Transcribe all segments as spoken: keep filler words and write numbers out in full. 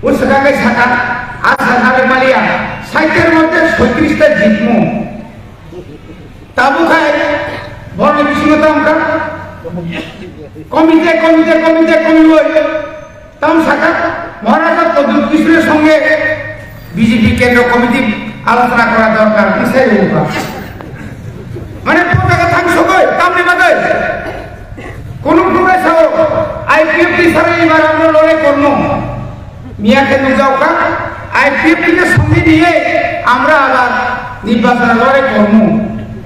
O swkang khe sakha, a sakha rwmaliya, saitir moddhe soitrista jitmu. Tabuk hai borni bisingo tamkha. Komite, komite, komite, komiwoi tam sakha, Maharaja Pradyut Kishore songe B J P kendro committee alochona kora dorkar, bwsai rwkha. Mane, potaka thang sogoi, tamni bagwi? Kono bubai sao, I P F T sara ibar amra lorai kormo. Miya khe nukjaokha, I P F T ke songe niye amra abar nirbachon lorai kormo.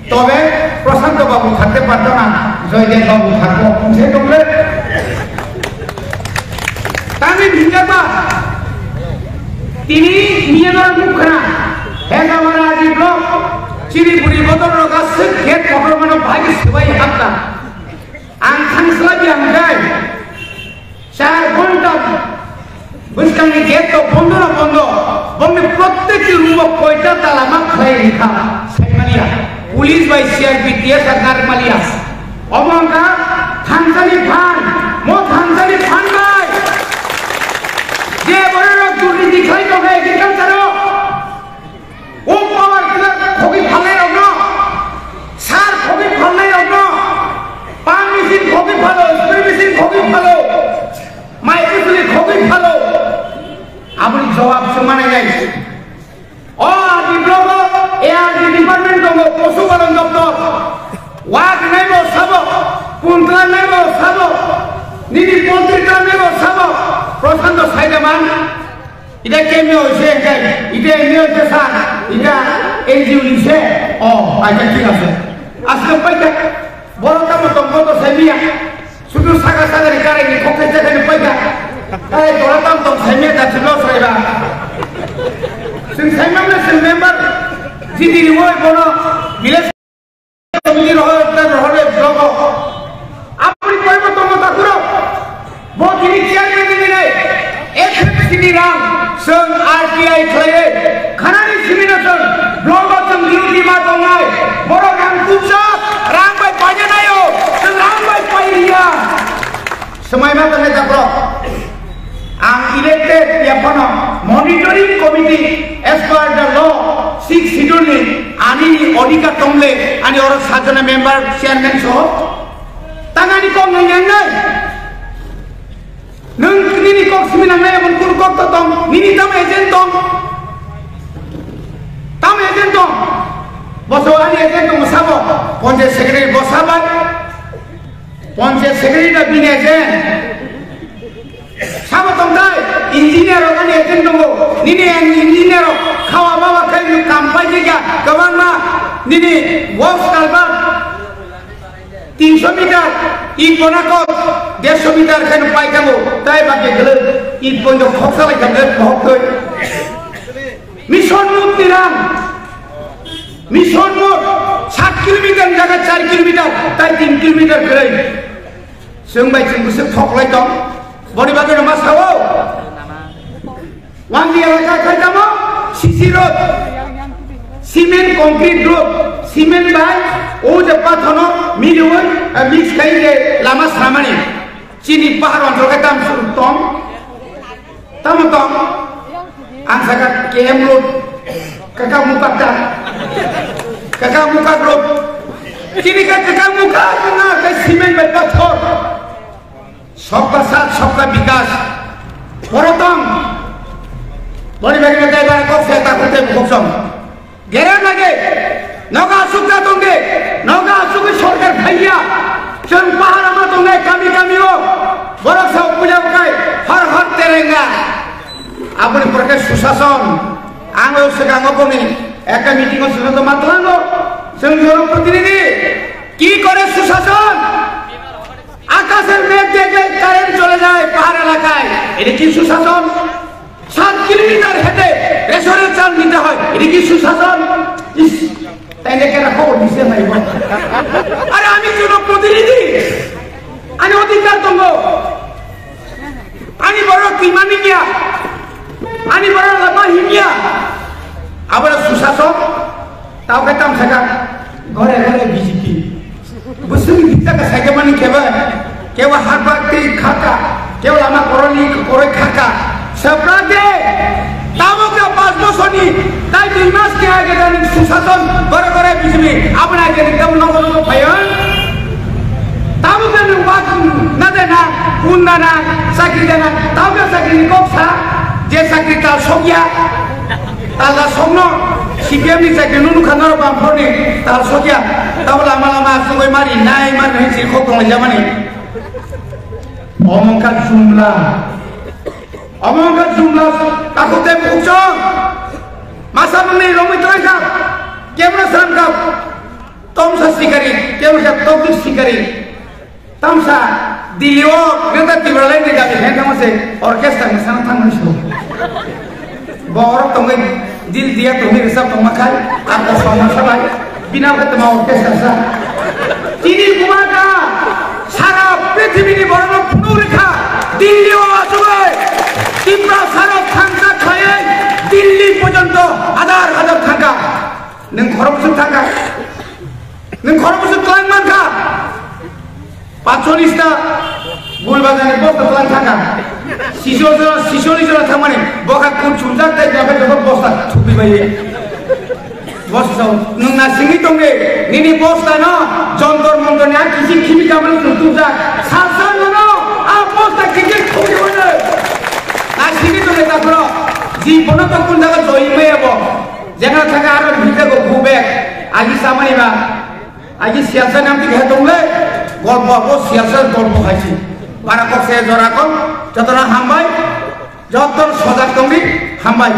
Tobe Prashanto babu thakte parto na, Joydev babu thakbo, se tongre. Tangwi hinjaba, tini miya no nukha, Hegamara Adi block, chini buri bodol roga sik gate kotor mano bhagi sebai hakta. Ang thangslai yang dai. Char ghonta bwskangni gate to bondo na bondo. Bongni prottekti room o koita tala ma khlai rikha saimaliya. Police bai C R P T S R narikmaliya. Omo wngkha thansani phan. Mo thansani phan bai je bororok durniti khlai tongkha agriculture o. O power tiller khogwi phalnai rokno, sar khogwi phalnai rokno, pump machine khogwi phalo, spray machine khogwi phalo, mai kusuli khogwi phalo. Aboni jawab se manai nai. O R D block o A R D department tongo, Posu Palon Doptor. Wak nai bo sabo, kuntla nai bo sabo, nini poultry nai bo sabo, Prashanto Saidaman. Ida kemio se kai, ida emio se sa, ida N G O ni se. O, acha thik ase. Asle paita, boro tamo tong boto saimiya. Sudu saga saga ni karai ni khokte jaga ni paita. Karai dora tam tong saimiya da thilo saiba. Sing saimam na sing member. Jidi ni moi bono village Committee rohor, rohor block o. Aboni pore bo tongo takuro. Bo tini chairman ni nai. F F C ni rang, song R T I khlaiwi. Khanani simi no song, block o song duty ma tongnai. Borok rang kubjak, rang bai paina naio, song rang bai pairiya. Swmai ma tongnai takhro. Ang elected ya phano monitoring committee as per the law six schedule ni ani odhikar tongle ani oro sajona member chairman soho. Tangani kok nang yang nai. Nung nini kok simi nang nai, amon kun kok to tong, nini tam agent tong. Tam agent tong. Boso ani agent tong sabo. Panchayat secretary bosabai. Panchayat secretary da bini agent. Sabo tongthai, engineer rok ani agent tongo. Nini ang engineer rok khawa bawa khai nung kam pai jega kwbangma nini box culvert tinso meter, it bona kok derso meter khai nung pai thango. Tai baki gele it pondo khoksa lai khamle khok thoi. Mission road ni rang. Mission road sat kilometer ni jaga char kilometer, tai tin kilometer kwrwi. Chwng bai chwng bwswk thok lai tong. Boni bagwi no ma sao. Wangdi elaka khai tamo C C road. Cement concrete road. Cement bai o je pathono miliwi, eh, mix khai je lama sramani. Chini pahar onchol khe tam tong. Tamo tong, ang saka K M road, kaka mukak ta, kaka mukak road. Chini ka kaka mukak na ka cement bai pathor. Sabka saath, sabka vikas. Borotong. Bori bari na dai bara kok se ta kote bukhok song. Gere lage, noga asuk ta tongde, noga asuk sorkar phaiya, chwng pahar ama tongnai kami kami o, borok sa puja bukai, har har terenga. Aboni pore khe susason, ang o swkango boni ekta meeting o swkang to matlango, chwng jono protinidhi, ki kore susason? আকাশের মেঘ দেখলে কারেন্ট চলে যায় পাহাড় এলাকায়, এটা কি সুশাসন? সাত কিলোমিটার হেঁটে রেশনের চাল নিতে হয়, এটা কি সুশাসন? ইস, তাইলে কেন খবর দিছে না এবার? আরে আমি জনপ্রতিনিধি, আমি অধিকার দঙ্গ, আমি বড় কিমানি গিয়া, আমি বড় লামা হিমিয়া, আবার সুশাসন, তাও খেতাম থাকা, ঘরে ঘরে BJP. Bwswk ni bita ka saikhe mani kebo, kebo harbak tei khaka, kebo lama koroni koroi khaka, Saprate, tamo khe panch bosorni, tai dui mas khe age dani susason, gore gore B J P, aboni age ni tamo nogo nogo phaio. Tamo khe nwng wak na de na, kun na na, chakri de na, tamo khe chakri ni kok sa, je chakri tal sokya, tal da sokno, C P M ni chakri nunu khanaro bamphor ni tal sokya, tamo lama lama asugoi mari, nai mari, nai si khok tong lai jamani. Omongka jumla. Omo wngkha jumla takhuk tei bukhuk chwng. Masa mwnwi romwi twlang kha, kebra sram kha, tomsa sikari, kebra kha tokjwk sikari. Tamsa Delhi o Greater Tipraland ni dabi khe tamo se orchestra ni sana thangmani se. Bo orok tongwi dil diya tongwi rwchap tongma khai, ar kosong masa bai. Bini khe tamo orchestra sa. Tini buma da sara prithibini borokno phunuk rikha. Delhi o achugwi Tiprasa rok thangsa khlaiwi Delhi porjonto hajar hajar thangkha. Nwng khorok bwswk thangkha. Nwng khorok bwswk twlang mankha. Patchollis ta gul bazar ni bosta twlang thangkha. Siso jora, siso ni jora thangmani bokha kun chumjak tai jora joto bosta thupi bai. Bosta nwng na singwi tongde, nini bosta no jontor montor ni a kisi khibi kamani chum chumjak. Sasa nono a bosta kisi thupi bai. Na singwi tongde takhoro. Ji bono to kun jaga joi maya bo. Jengna thangkha aro bhita go go back. Agi samani ba. Agi siyasa nam tik hai tongle, golpo abo siyasa golpo hai si. Para kok se jora kok, jotono hambai, joto sojak tongdi, hambai.